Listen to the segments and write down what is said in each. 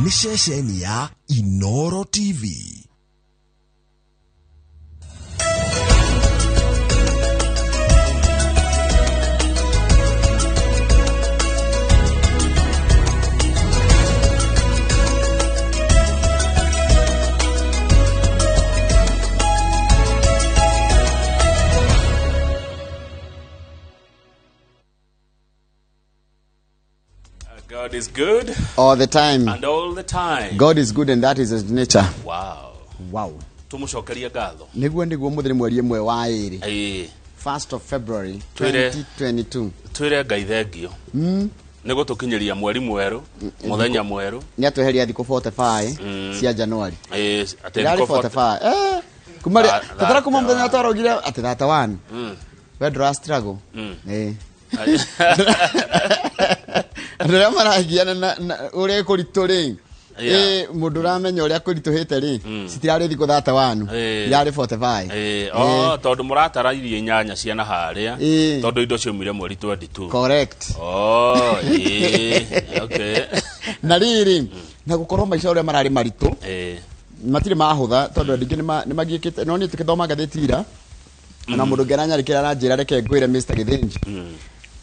Nĩ ceceni ya Inoro TV. God is good All the time. and all the time. God is good and that is his nature. Wow. Wow. Tumucokerie ngatho. Niguo muthiri mweri ĩmwe wa ĩrĩ. Ĩĩ. 1st of February Twĩre- 2022. Twĩre Ngai thengio. Nĩ gũtũkinyĩria mweri mwerũ, mũthenya mwerũ. Nĩ atweheria thikũ 45 cia January. Ĩĩ, atĩ Irarĩ thikũ 45. Eh. Kuma rĩ tatara kuma mũthenya twarogire atĩ 31. We ndũra struggle. Eh. Andũ arĩa maragiana na ũrĩa kũritũ rĩ. Yeah. Ĩ mũndũ ũramenya ũrĩa kũritũhĩte rĩ citirarĩ thikũ 31 Ĩ. irarĩ 45. Ĩĩ, oh, tondũ mũratara irio inyanya ciana harĩa Ĩĩ. tondũ indo ciaumire mweri 22. Correct. Oh, ĩĩ, okay. Na rĩrĩ na gũkorwo maica ũrĩa mararĩ maritũ Ĩĩ. matirĩ mahũtha tondũ andũ aingĩ nĩ magiĩkĩte no niĩ tũkĩthoma ngathĩti ira na mũndũ ũngĩ aranyarĩkĩra aranjĩra reke ngwĩre Mr. Gĩthĩnji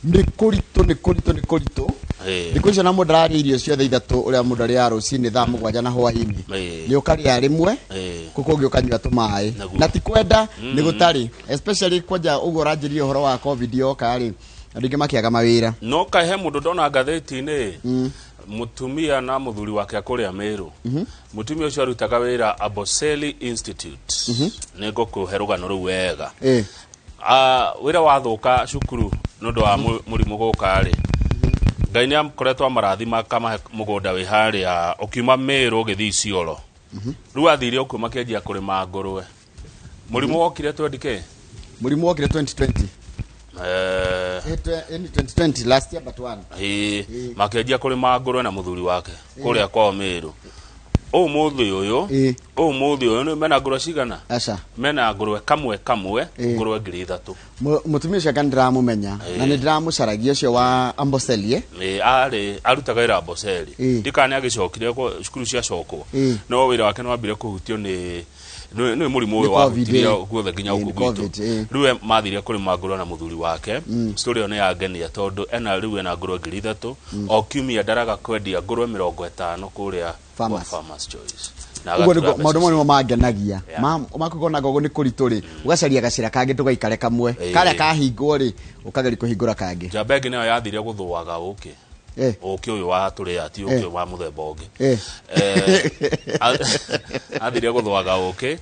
nĩ kũritũ nĩ kũritũ nĩ kũritũ. Ĩĩ. Thikũ icio na mũndũ ararĩa irio ciothe ithatũ ũrĩa mũndũ arĩaga rũcinĩ thaa mũgwanja na hwaĩ-inĩ. Ĩĩ. Nĩ ũkarĩa rĩmwe Ĩĩ. kũu kũngĩ ũkanyua tũmaĩ Naguo. na ti kwenda nĩ gũtarĩ especially kwanja ũguo ũranjĩrire ũhoro wa COVID yoka rĩ andũ aingĩ makĩaga mawĩra. No kaĩ he mũndũ ndona ngathĩti-inĩ mũtumia na mũthuri wake kũrĩa Meru. Mũtumia ũcio arutaga wĩra Amboseli Institute. Nĩ ngũkũhe rũgano rũu wega. Ĩĩ. Wĩra wathũka cukuru nĩ ũndũ wa mũrimũ gũka rĩ Ngai nĩ akoretwo amarathima akamahe mũgũnda wĩ harĩa ũkiuma Meru ũgĩthiĩ Isiolo. Rĩu athire okuo makĩanjia kũrĩma ngũrwe. Mũrimũ wokire 20K? Mũrimũ wokire 2020. Eh, Ĩ 2020 last year but one. Ĩĩ, makĩanjia kũrĩma ngũrwe na mũthuri wake kũrĩa kwao Meru. Ũmũthĩ ũyũ, Ĩĩ. ũmũthĩ ũyũ nĩ mena ngũrwe cigana? Aca. Mena ngũrwe kamwe kamwe, Ĩĩ. ngũrwe 3,000. Mũtumia ũcio anga nĩndĩramũmenya na nĩndĩramũcaragia ũcio wa Amboseli eh? Ĩĩ, arĩ arutaga wĩra Amboseli. Ĩĩ. Ndikana nĩ agĩcokire cukuru ciacokwo. Ĩĩ. No wĩra wake nĩ wambire kũhutio nĩ nĩ mũrimũ ũyũ Nĩ COVID, wahutirie ĩĩ. guothe nginya Ĩĩ, gũkũ nĩ gwitũ. COVID, ĩĩ. Rĩu we mathire kũrĩma ngũrwe na mũthuri wake. Story ĩyo nĩ yangenia tondũ ena rĩu ena ngũrwe 3,000. O kiumia ndaraga kwendia ngũrwe 50 kũrĩa kwa Farmers. Farmers Choice. Na Ũguo agatura nĩguo maũndũ mbeca mau nĩmo mangenagia. Yeah. Makũgona gogo nĩ kũritũ rĩ ũgacaria gacĩra kangĩ ndũgaikare kamwe. Ĩĩ. Karĩa kahingwo rĩ ũkageria kũhingũra kangĩ. Njamba ĩngĩ nayo yathire gũthũaga ũkĩ. Ũkĩ ũyũ wa tũrĩa ti ũkĩ wa mũthemba ũngĩ. Athire gũthũaga ũkĩ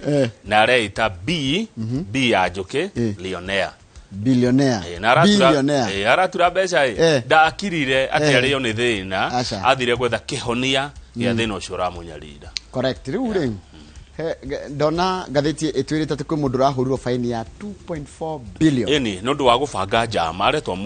na areita B, B ya njũkĩ, Lionea. Billionaire. Na Billionaire. aratura mbeca ĩ ndakirire atĩ arĩo nĩ thĩna Aca. athire gwetha kĩhonia gĩa thĩna ũcio ũramũnyarira. Correct. Rĩu rĩ ndona ngathĩti ĩtwĩrĩte atĩ kwĩ mũndũ ũrahũrirwo faini ya 2.4 billion. Ĩni nĩ ũndũ wa gũbanga njama aretwo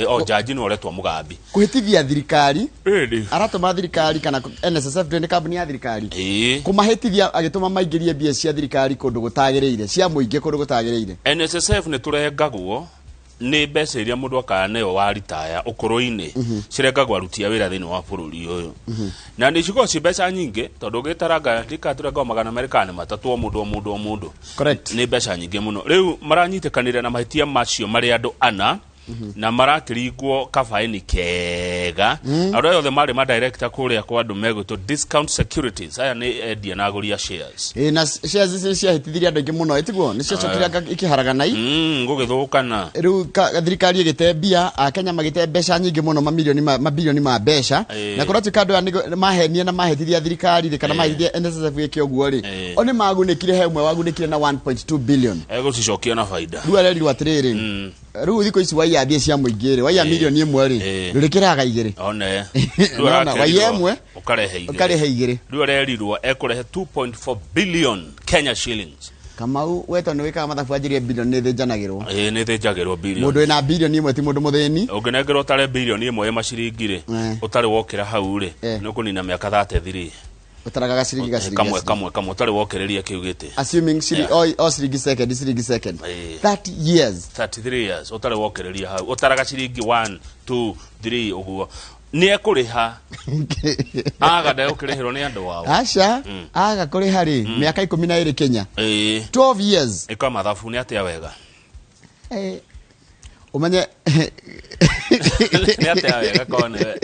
o jaji nĩ aretwo Mugambi. Kũhĩtithia thirikari. Ĩni. Aratũma thirikari kana NSSF nĩ kambuni ya thirikari. Ĩĩ. Kũmahĩtithia agĩtũma maingĩrie mbia cia thirikari kũndũ gũtagĩrĩire, cia mũingĩ kũndũ gũtagĩrĩire. NSSF nĩ tũrengagwo nĩ mbeca iria mũndũ akaneo wa ritaya ũkũrũ-inĩ cirengagwo aruti a wĩra thĩinĩ wa bũrũri ũyũ. Na nĩ cikoragwo ci mbeca nyingĩ tondũ ũgĩtaranga ndikatũrengagwo 203 o mũndũ o mũndũ o mũndũ. Correct. Nĩ mbeca nyingĩ mũno. Rĩu maranyitĩkanĩra na mahĩtia macio marĩ andũ ana na marakĩringwo kabaini kega. Arĩa othe marĩ ma director kũrĩa kwa andũ megwĩtwo Discount Securities. Aya nĩ endia na agũri a shares. Ĩ, na shares ici ciahĩtithirie andũ aingĩ mũno ĩtiguo nĩ ciacokire anga ikĩharagana i. Gũgĩthũkana. Rĩu thirikari ĩgĩte mbia, Akenya magĩte mbeca nyingĩ mũno, mamirioni mabilioni ma mbeca. Na kũratuĩka andũ aya nĩ mahenie na mahĩtithia thirikari rĩ, kana mahĩtithia NSSF gĩke ũguo rĩ. O nĩ magunĩkire, he ũmwe wagunĩkire na 1.2 billion. Egũcicokia na baida. Rĩu arerirwo atĩrĩrĩ, rĩu thikũ ici waiya mbia cia mũingĩ rĩ, waiya milioni ĩmwe rĩ, ndũrĩkĩraga igĩrĩ. One. Nona, waiya ĩmwe, ũkarehe igĩrĩ. ũkarehe igĩrĩ. Rĩu arerirwo ekũrehe 2.4 billion Kenya shillings. Kamau we tondũ wĩkaga mathabu anjĩrie bilioni nĩ ĩthĩnjanagĩrwo. Ĩĩ, nĩ ĩthĩnjagĩrwo bilioni. Mũndũ wĩna bilioni ĩmwe ti mũndũ mũthĩni. Ũngĩnengerwo ũtare bilioni ĩmwe ĩ maciringi rĩ, ũtarĩ wokĩra hau rĩ, nĩ ũkũnina mĩaka 33. Ũtaraga gaciringi gaciringi Kamwe, gaciringi. kamwe, kamwe, ũtarĩ wokĩrĩria kĩu gĩtĩ. Assuming o ciringi second, ciringi second. 30 years. 33 years, ũtarĩ wokĩrĩria hau. Ũtaraga ciringi 1, 2, 3 ũguo. Nĩ ekũrĩha aga ndegũkĩrĩhĩrwo nĩ andũ ao. Aca, aga kũrĩha rĩ mĩaka 12 Kenya. 12 years. Ĩka mathabu nĩ atĩa wega. Umenye nĩ atĩa wega korwo nĩwe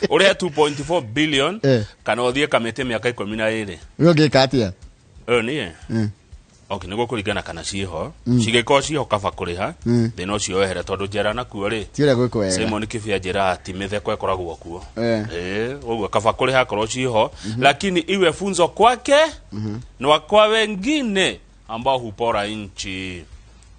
ũrĩhe 2.4 billion kana ũthiĩ kamĩtĩ mĩaka 12. We ũngĩka atĩa? Ũyũ niĩ. Okay, nĩguo kũringana kana ciĩho. Cingĩkorwo ciĩho kaba kũrĩha thĩna ũcio wehere tondũ njera nakuo rĩ ti ũrĩa gwĩkwo wega. Simon Kibia njĩra ati mĩtheko ĩkoragwo kuo. Ũguo kaba kũrĩha korwo ciĩho, lakini iwe funzo kwake na kwa wengine ambao hupora nchi.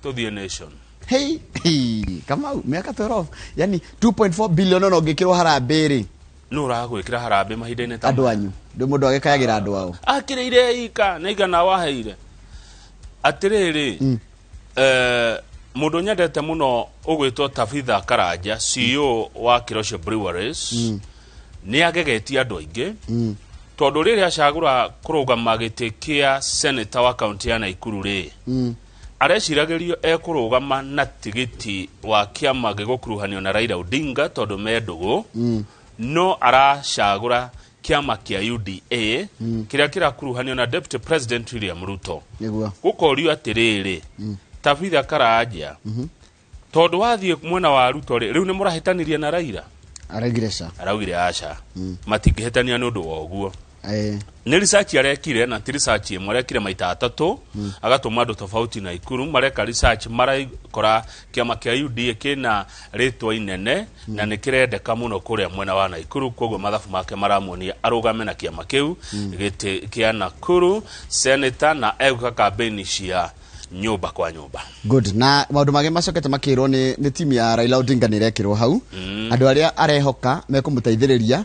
Tuthiĩ Nation. Hey, hey, Kamau, miaka 12, yani 2.4 billion no ngĩkĩrwo harambĩ rĩ. Nũ ũragwĩkĩra harambĩ mahinda-inĩ ta andũ anyu ndũ mũndũ agĩkayagĩra andũ ao. Akĩrĩire ika na igana waheire. Atĩrĩrĩ, mũndũ nyendete mũno ũgwĩtwo Tabitha Karanja, CEO wa Kirosho Breweries, nĩ agegetie andũ aingĩ tondũ rĩrĩa acagũra kũrũgama gĩtĩ kĩa senator wa kaunti ya Nakuru rĩ, areciragĩrio ekũrũgama na tigiti wa kĩama gĩgũkuruhanio na Raila Odinga tondũ me ndũgũ, no aracagũra kĩama kĩa UDA kĩrĩa kĩrakuruhanio na Deputy President William Ruto. Nĩguo. Gũkorio atĩrĩrĩ, Tabitha Karanja, tondũ wathiĩ mwena wa Ruto rĩ, rĩu nĩ mũrahĩtanirie na Raila? Araugire ca. Araugire aca. Matingĩhĩtania nĩ ũndũ wa ũguo. Nĩ research arekire, na ti research ĩmwe, arekire maita atatũ, agatũma andũ tofauti na Ikuru, mareka research marakora kĩama kĩa UDA kĩna rĩtwa inene na nĩ kĩrendeka mũno kũrĩa mwena wa Nakuru, koguo mathabu make maramuonia arũgame na kĩama kĩu gĩtĩ kĩa Nakuru senator na egwĩka campaign cia nyũmba kwa nyũmba. Good. Na maũndũ mangĩ macokete makĩrwo nĩ timu ya Raila Odinga nĩ ĩrekĩrwo hau. Andũ arĩa arehoka mekũmũteithĩrĩria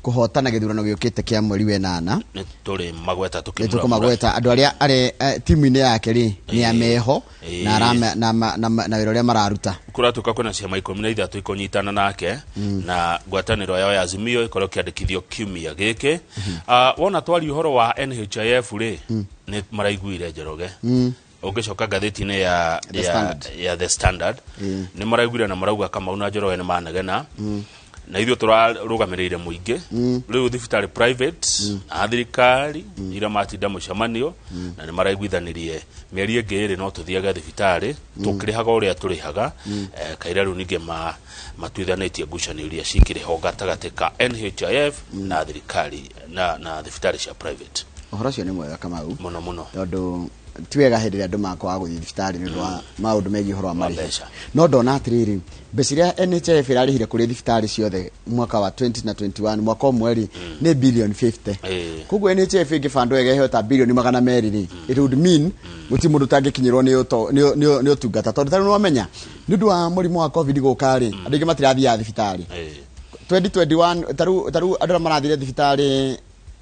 kũhotana gĩthurano gĩũkĩte kĩa mweri wa 8. Nĩ tũrĩ magweta Nĩ tũkũmagweta andũ arĩa are timu-inĩ yake rĩ nĩ ameho na na wĩra ũrĩa mararuta. Kũratuĩka kwĩna ciama 13 ikũnyitana nake na ngwatanĩro yao ya Azimio ĩkorwo ĩkĩandĩkithio kiumia gĩkĩ. Wona twari ũhoro wa NHIF rĩ, nĩ maraiguire Njoroge. Ũngĩcoka ngathĩti-inĩ ya ya The Standard nĩ maraiguire na marauga Kamau na Njoroge nĩ manegena. Na ithuĩ tũrarũgamĩrĩire mũingĩ. Rĩu thibitarĩ private na thirikari iria matinda mũcemanio na nĩ maraiguithanirie mĩeri ĩngĩ ĩrĩ no tũthiage thibitarĩ tũkĩrĩhaga ũrĩa tũrĩhaga. Kaira rĩu ningĩ matuithanĩtie ngucanio iria cikĩrĩ ho gatagatĩ ka NHIF na thirikari na thibitarĩ cia private. Ũhoro ũcio nĩ mwega Kamau. Mũno mũno. Tondũ ti wega hĩndĩ ĩrĩa andũ makwaga gũthiĩ thibitarĩ nĩ ũndũ wa maũndũ megiĩ ũhoro wa marĩhi. No ndona atĩrĩrĩ, mbeca iria NHIF ĩrarĩhire kũrĩ thibitarĩ ciothe mwaka wa 2021 mwaka ũmwe rĩ nĩ billion 50. Koguo NHIF ĩngĩbandwo wega ĩheo ta bilioni 200 rĩ, it would mean gũtirĩ mũndũ ũtangĩkinyĩrwo nĩ ũtungata. Tondũ tarĩu nĩwamenya nĩ ũndũ wa mũrimũ wa COVID gũka rĩ, andũ aingĩ matirathiaga thibitarĩ. 2021 tarĩu andũ arĩa marathire thibitarĩ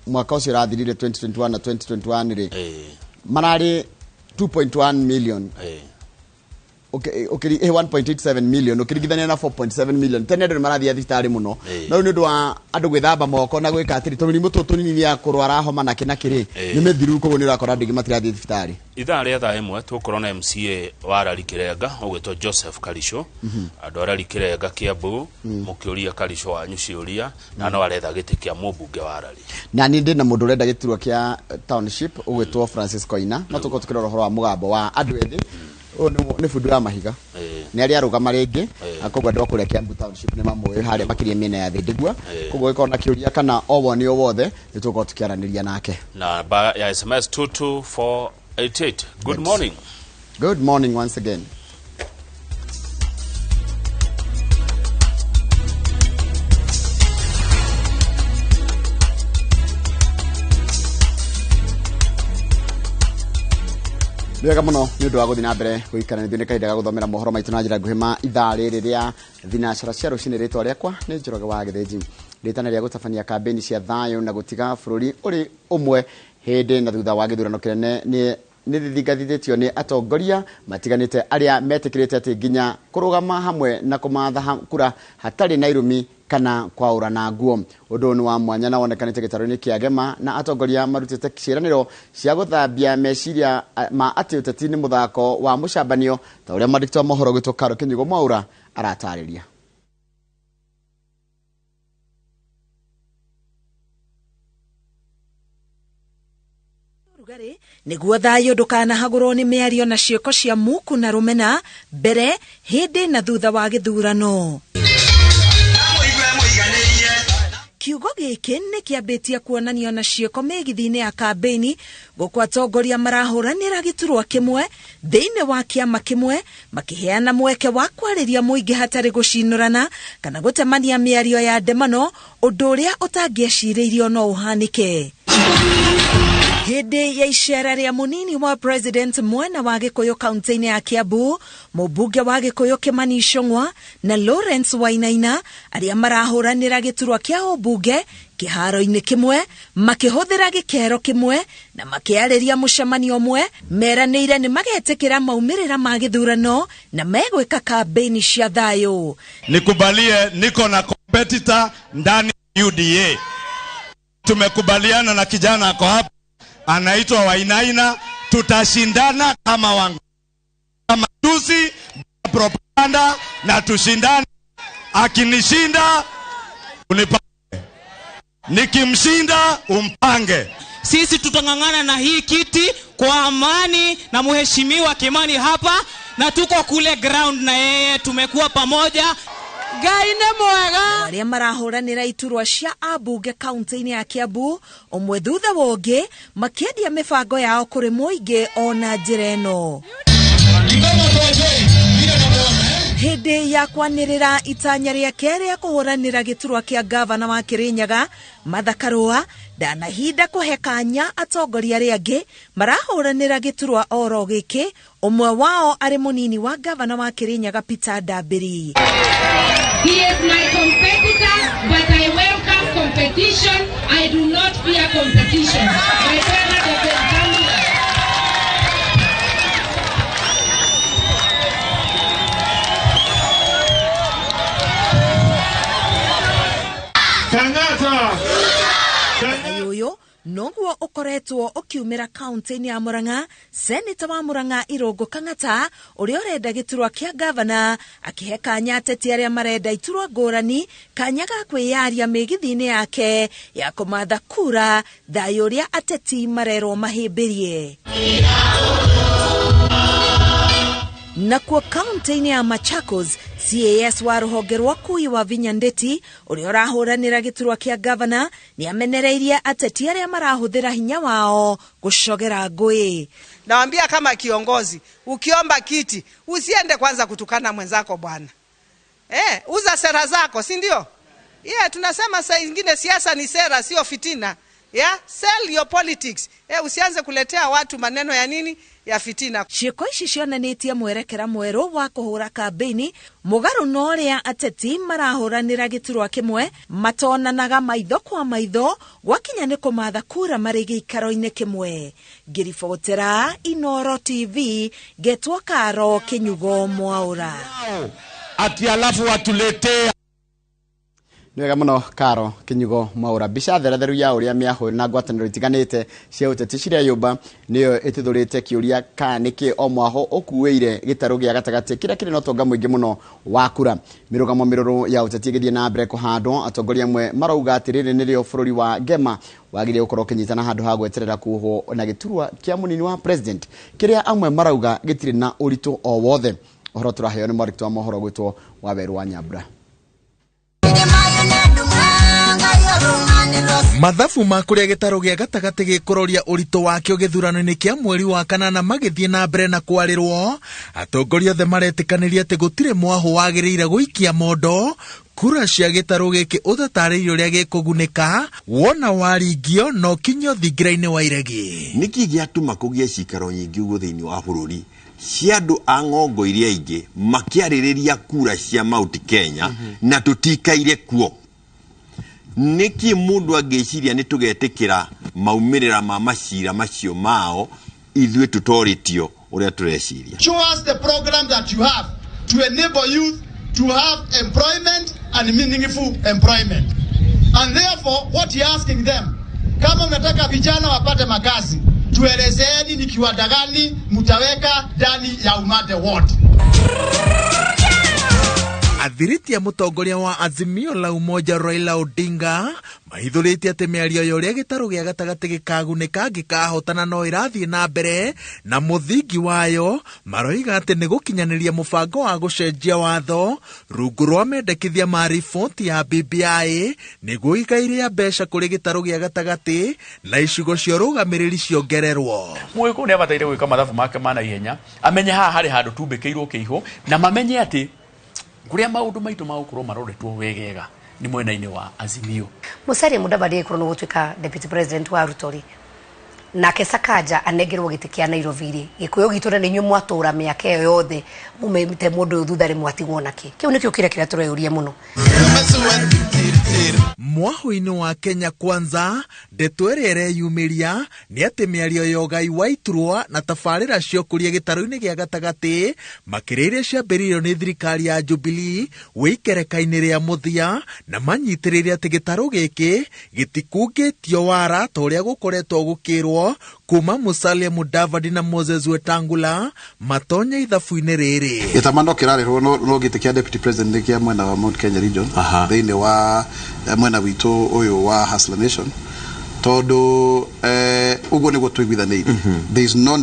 mwaka ũcio ũrathirire 2021 na 2021 rĩ, mararĩ 2.1 million. Okay, 1.87 million ũkĩringithania na 4.7 million. Tene andũ nĩmarathiĩ thibitarĩ mũno. No nĩ ũndũ wa andũ gwĩthamba moko na gwĩka atĩrĩ, tũmĩrimũ tũtũ tũnini ya kũrwara homa na kĩ na kĩ rĩ, nĩ mĩthiru, koguo nĩ ũrakora andũ aingĩ matirathiĩ thibitarĩ. Ithaa rĩa thaa 1 tũgũkorwo na MCA wa Rari Kirenga ũgwĩtwo Joseph Karisho. Andũ a Rari Kirenga Kiambu mũkĩũria Karisho wanyu ciũria na no aretha gĩtĩ kĩa mũmbunge wa Rari. Na niĩ ndĩ na mũndũ ũrenda gĩturwa kĩa township ũgwĩtwo Francis Koina. No tũkorwo tũkĩrora ũhoro wa mũgambo wa andũ ethĩ. Ũyũ nĩ bundi wa mahiga. Nĩ arĩa arũgama rĩngĩ, koguo andũ a kũrĩa Kiambu township nĩ mamũĩ harĩa makĩria mĩena ya Thindigua. Koguo ĩkorwo na kĩũria kana o woni o wothe nĩ tũgũkorwo tũkĩaranĩria nake. Namba ya SMS 22488. Good morning. Good morning once again. Wega mũno nĩ ũndũ wa gũthiĩ na mbere gũikara nĩ ithuĩ nĩ kahinda ga gũthomera mohoro maitũ na njĩra nguhĩ ma ithaa rĩrĩ rĩa thinacara cia rũcinĩ. Rĩtwa rĩakwa nĩ Njoroge wa Gĩthĩnji. Rĩtana rĩa gũtabania kambĩini cia thayũ na gũtiga bũrũri ũrĩ ũmwe hĩndĩ na thutha wa gĩthurano kĩnene nĩ nĩthingathithĩtio nĩ atongoria matiganĩte arĩa metĩkĩrĩte atĩ nginya kũrũgama hamwe na kũmatha kura hatarĩ na irumi kana kwaũrana nguo. Ũndũ ũyũ nĩ wa mwanya na wonekanĩte gĩtarũ-inĩ kĩa Gema na atongoria marutĩte ciĩranĩro cia gũthambia meciria ma atĩ ũteti nĩ mũthako wa mũcambanio ta ũrĩa mwandĩki wa mohoro gwĩtwo Karo Kĩnyugo Mwaura aratarĩria. Ũrugarĩ nĩguo thayũ ndũkanahagũrwo nĩ mĩario na ciĩko cia muku na rũmena mbere hĩndĩ na thutha wa gĩthurano. Kiugo gĩkĩ nĩ kĩambĩtie kuonanio na ciĩko mĩgithi-inĩ ya kambĩini gũkũ atongoria marahũranĩra gĩturwa kĩmwe thĩinĩ wa kĩama kĩmwe makĩheana mweke wa kwarĩria mũingĩ hatarĩ gũcinũrana kana gũtemania mĩario ya ndemano, ũndũ ũrĩa ũtangĩecirĩirio no ũhanĩke. Hĩndĩ ya icera rĩa mũnini wa president mwena wa Gĩkũyũ kaunti-inĩ ya Kiambu, mũmbunge wa Gĩkũyũ Kimani Ichung'wa na Lawrence Wainaina arĩa marahũranĩra gĩturwa kĩa ũmbunge kĩharo-inĩ kĩmwe makĩhũthĩra gĩkero kĩmwe na makĩarĩria mũcemanio ũmwe meranĩire nĩ magetĩkĩra maumĩrĩra ma gĩthurano na megwĩka kambĩini cia thayũ. Nikubalie niko na competitor ndani UDA. Tumekubaliana na kijana ako hapa anaitwa Wainaina, tutashindana kama wangu kama tusi propaganda na tushindane. Akinishinda unipange, nikimshinda umpange. Sisi tutang'ang'ana na hii kiti kwa amani na mheshimiwa Kimani hapa, na tuko kule ground na yeye, tumekuwa pamoja. Ngai nĩ mwega. Arĩa marahũranĩra iturwa cia ambunge kaunti-inĩ ya Kiambu ũmwe thutha wa ũngĩ makĩendia mĩbango yao kũrĩ mũingĩ ona njĩra ĩno. Hĩndĩ ya kwanĩrĩra itanya rĩake rĩa kũhũranĩra gĩturwa kĩa gavana wa Kirinyaga Martha Karua ndanahinda kũhe kanya atongoria arĩa angĩ marahũranĩra gĩturwa oro gĩkĩ, ũmwe wao arĩ mũnini wa gavana wa Kirinyaga Peter Ndambiri. He is my competitor, but I welcome competition. I do not fear competition. My brother David Kamua. Kang'ata. Ũyũ noguo ũkoretwo ũkiumĩra kaunti-inĩ ya Murang'a, seneta wa Murang'a Irũngũ Kang'ata ũrĩa ũrenda gĩturwa kĩa gavana akĩhe kanya ateti arĩa marenda iturwa ngũrani kanya ga kwĩyaria mĩgithi-inĩ yake ya kũmatha kura thayũ ũrĩa ateti marerwo mahĩmbĩrie. Nakuo kaunti-inĩ ya Machakos, CAS wa rũhonge rwa Kui wa Vinya Ndeti ũrĩa ũrahũranĩra gĩturwa kĩa gavana nĩ amenereirie ateti arĩa marahũthĩra hinya wao gũcogera ngũĩ. Nawaambia kama kiongozi, ukiomba kiti usiende kwanza kutukana mwenzako bwana. Uza sera zako, si ndio? Yeah, tunasema saa nyingine siasa ni sera, sio fitina. Yeah, sell your politics. Usianze kuletea watu maneno ya nini ya fitina. Ciĩko ici cionanĩtie mwerekera mwerũ wa kũhũra kambĩini mũgarũ na ũrĩa ateti marahũranĩra gĩturwa kĩmwe matonanaga maitho kwa maitho gwakinya nĩ kũmatha kura marĩ gĩikaro-inĩ kĩmwe. Ngĩribotera Inoro TV ngetwo Karo Kĩnyugo Mwaũra. Ati alafu watuletee. Nĩ wega mũno Karo Kĩnyugo Mwaũra. Mbica theratheru ya ũrĩa mĩahũ na ngwatanĩro itiganĩte cia ũteti cireyũmba nĩyo ĩtithũrĩte kĩũria kana nĩkĩ o mwahũ ũkuĩire gĩtarũ gĩa gatagatĩ kĩrĩa kĩrĩ na ũtonga mũingĩ mũno wa kura. Mĩrũgamo mĩrũrũ ya ũteti ĩgĩthiĩ na mbere kũhandwo, atongoria amwe marauga atĩ rĩrĩ nĩrĩo bũrũri wa Ngema wagĩrĩire gũkorwo ũkĩnyitana handũ ha gweterera kuohwo na gĩturwa kĩa mũnini wa president kĩrĩa amwe marauga gĩtirĩ na ũritũ o wothe. Ũhoro tũraheo nĩ mwandĩki wa mohoro gwĩtwo Wawerũ wa Nyambura. Mathabu ma kũrĩa gĩtarũ gĩa gatagatĩ gĩkũroria ũritũ wakĩo gĩthurano-inĩ kĩa mweri wa kanana magĩthiĩ na mbere na kwarĩrwo, atongoria othe maretĩkanĩria atĩ gũtirĩ mwahũ wagĩrĩire gũikia mondo kura cia gĩtarũ gĩkĩ ũtatarĩirie ũrĩa gĩkũgunĩka wona waringio no kinyio thingira-inĩ wa iregi. Nĩkĩ gĩatũma kũgĩe cikaro nyingĩ ũguo thĩinĩ wa bũrũri cia andũ a ng'ongo iria ingĩ makĩarĩrĩria kura cia Mount Kenya na tũtikaire kuo? Nĩkĩ mũndũ angĩciria nĩ tũgetĩkĩra maumĩrĩra ma macira macio mao ithuĩ tũtorĩtio ũrĩa tũreciria? Show us the program that you have to enable youth to have employment and meaningful employment. And therefore what you're asking them, kama mnataka vijana wapate makazi, tuelezeeni ni kiwanda gani mtaweka ndani ya umande wote. Athiriti a mũtongoria wa Azimio la Umoja Raila Odinga mahithũrĩtie atĩ mĩario ya ũrĩa gĩtarũ gĩa gatagatĩ gĩkagunĩka gĩkahotana no ĩrathiĩ na mbere na mũthingi wayo maroiga atĩ nĩ gũkinyanĩria mũbango wa gũcenjia watho rungu rwa mendekithia ma riboti ya BBI nĩguo igai rĩa mbeca kũrĩ gĩtarũ gĩa gatagatĩ na icigo cia ũrũgamĩrĩri ciongererwo. Mũgĩkũyũ nĩ abataire gwĩka mathabu make ma naihenya, amenye haha harĩ handũ tumbĩkĩirwo kĩihũ, na mamenye atĩ kuria maundu maitu magukorwo maroretwo wegega ni mwena-inĩ wa Azimio. Musalia Mudavadi akorwo nĩ gũtuĩka deputy president wa Ruto rĩ, nake Sakaja anengerwo gĩtĩ kĩa Nairobi rĩ, Gĩkũyũ gitũ na nĩ inyuĩ mwatũra mĩaka ĩyo yothe mumĩte mũndũ ũyũ thutha rĩ, mwatigwo nakĩ? Kĩu nĩkĩo kĩrĩa kĩrĩa tũreyũria mũno. Mwahũ-inĩ wa Kenya Kwanza ndeto ĩrĩa ĩreyumĩria nĩ atĩ mĩario ya ũgai wa iturwa na tabarĩra cia ũkũria gĩtarũ-inĩ gĩa gatagatĩ makĩria iria ciambĩrĩirio nĩ thirikari ya Jubilee wĩikereka-inĩ rĩa mũthia na manyitĩrĩire atĩ gĩtarũ gĩkĩ gĩtikungĩtio wara ta ũrĩa gũkoretwo gũkĩrwo kuma Musalia Mudavadi na Moses Wetangula matonye ithabu-inĩ rĩrĩ. Gĩtama no kĩrarĩrwo no gĩtĩ kĩa deputy president nĩ kĩa mwena wa Mount Kenya region thĩinĩ wa mwena witũ ũyũ wa Hustler Nation tondu uguo niguo tuiguithanĩirie. There is no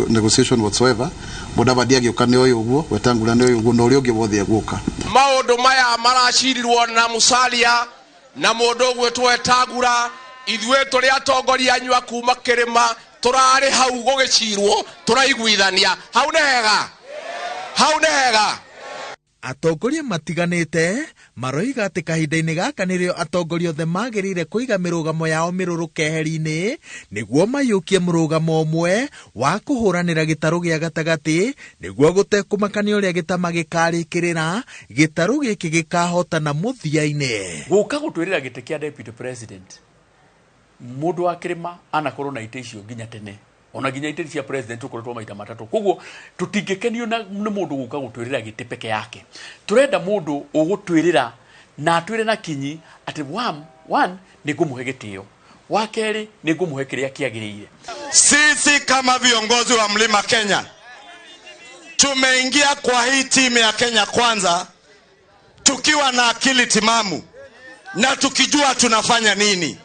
negotiation whatsoever. Mudavadi agĩũka nĩ ũyũ ũguo, Wetangula nĩ ũyũ ũguo, na ũrĩa ũngĩ wothe egũka. Maũndũ maya maracirirwo na Musalia na mũndũ ũgwĩtwo Wetangula, ithuĩ tũrĩ atongoria anyu a kuma kĩrĩma tũrarĩ hau gũgĩcirwo tũraiguithania. Hau nĩ hega, hau nĩ hega. Atongoria matiganĩte maroiga atĩ kahinda-inĩ gaka nĩrĩo atongoria othe magĩrĩire kũiga mĩrũgamo yao mĩrũrũ keheri-inĩ nĩguo maiyũkie mũrũgamo ũmwe wa kũhũranĩra gĩtarũ gĩa gatagatĩ nĩguo gũtekũmakania ũrĩa gĩtama gĩkarĩkĩrĩra gĩtarũ gĩkĩ gĩkahotana mũthia-inĩ. Gũka gũtwĩrĩra gĩtĩ kĩa deputy president, mũndũ wa kĩrĩma anakorwo na itĩ icio nginya tene, ona nginya itĩ cia president ũkoretwo maita matatũ. Koguo tũtingĩkenio nĩ mũndũ gũka gũtwĩrĩra gĩtĩ peke yake. Tũrenda mũndũ ũgũtwĩrĩra na atwĩre na kinyi atĩ one nĩ ngũmũhe gĩtĩo, wa kerĩ nĩ ngũmũhe kĩrĩa kĩagĩrĩire. Sisi kama viongozi wa Mlima Kenya tumeingia kwa hii timu ya Kenya Kwanza tukiwa na akili timamu na tukijua tunafanya nini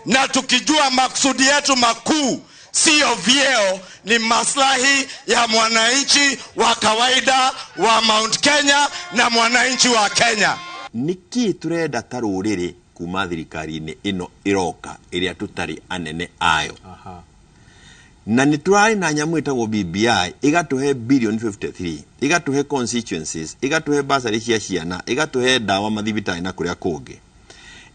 na tukijua maksudi yetu makuu sio vyeo, ni maslahi ya mwananchi wa kawaida wa Mount Kenya na mwananchi wa Kenya. Niki turenda ta rũrĩrĩ kuma thirikari-inĩ ĩno ĩroka ĩrĩa tũtarĩ anene ayo. Na nĩ tũrarĩ na nyamũ ĩtagwo BBI ĩgatũhe billion 53, ĩgatũhe constituencies, ĩgatũhe bursary cia ciana, ĩgatũhe ndawa mathibitarĩ na kũrĩa kũngĩ.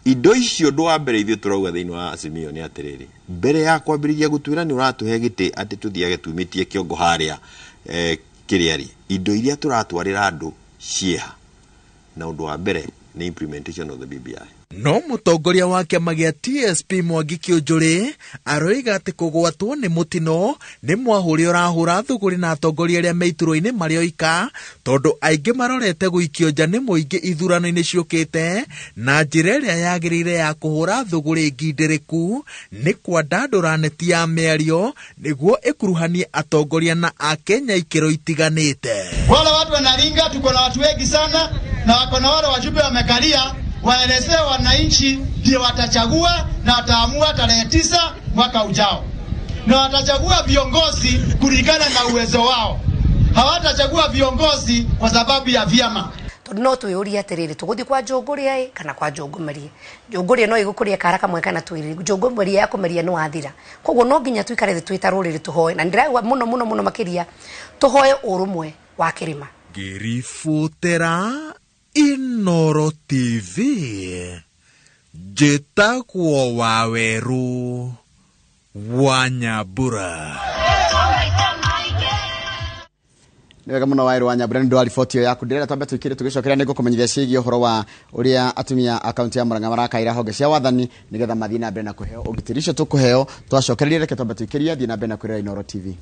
Indo icio ũndũ wa mbere ithuĩ tũrauga thĩinĩ wa Azimio nĩ atĩrĩrĩ, mbere ya kwambĩrĩria gũtwĩra nĩ ũratũhe gĩtĩ atĩ tũthiage tumĩtie kĩongo harĩa kĩrĩa rĩ, indo iria tũratwarĩra andũ ciĩha. Na ũndũ wa mbere nĩ implementation of the BBI. No mũtongoria wa kĩama gĩa TSP Mwangi Kĩũnjũrĩ aroiga atĩ kũgwatwo nĩ mũtino nĩ mwahũri ũrahũra thũgũrĩ na atongoria arĩa me iturwa-inĩ marĩ oika tondũ aingĩ marorete gũikio nja nĩ mũingĩ ithurano-inĩ ciũkĩte na njĩra ĩrĩa yagĩrĩire ya kũhũra thũgũrĩ ngindĩrĩku nĩ kwandandũra neti ya mĩario nĩguo ĩkuruhanie atongoria na Akenya ikĩro itiganĩte. Wale watu wanaringa, tuko na watu wengi sana na wako na wale wajumbe wamekalia, waelezee wananchi ndio watachagua na wataamua tarehe 9 mwaka ujao, na watachagua viongozi kulingana na uwezo wao. Hawatachagua viongozi kwa sababu ya vyama. Tondu no twiyurie atiriri, tuguthi kwa Njũngũria ĩ kana kwa Njũngũmerie? Njũngũria no ĩgũkũria kara kamwe kana twĩrĩ, Njũngũmerie yakũmeria nĩ wathira. Koguo no nginya tuikare thĩ twĩ ta rũrĩrĩ tũhoe, na ndĩraigua mũno mũno mũno makĩria tũhoe ũrũmwe wa kĩrĩma. Ngĩribũtĩra Inoro TV, njĩtagwo Wawerũ wa Nyambura. Nĩ wega mũno Wawerũ wa Nyambura nĩ ũndũ wa riboti ĩyo yaku. Ndĩrenda twambe tũikĩre tũgĩcokera nĩ ngũkũmenyithia ciĩgiĩ ũhoro wa ũrĩa atumia a kaunti ya Murang'a marakaĩra honge cia wathani nĩgetha mathiĩ na mbere na kũheo ũgitĩri ũcio tũkũheo twacokereria. Reke twambe tũikĩrie, thiĩ na mbere na kwĩrora Inoro TV.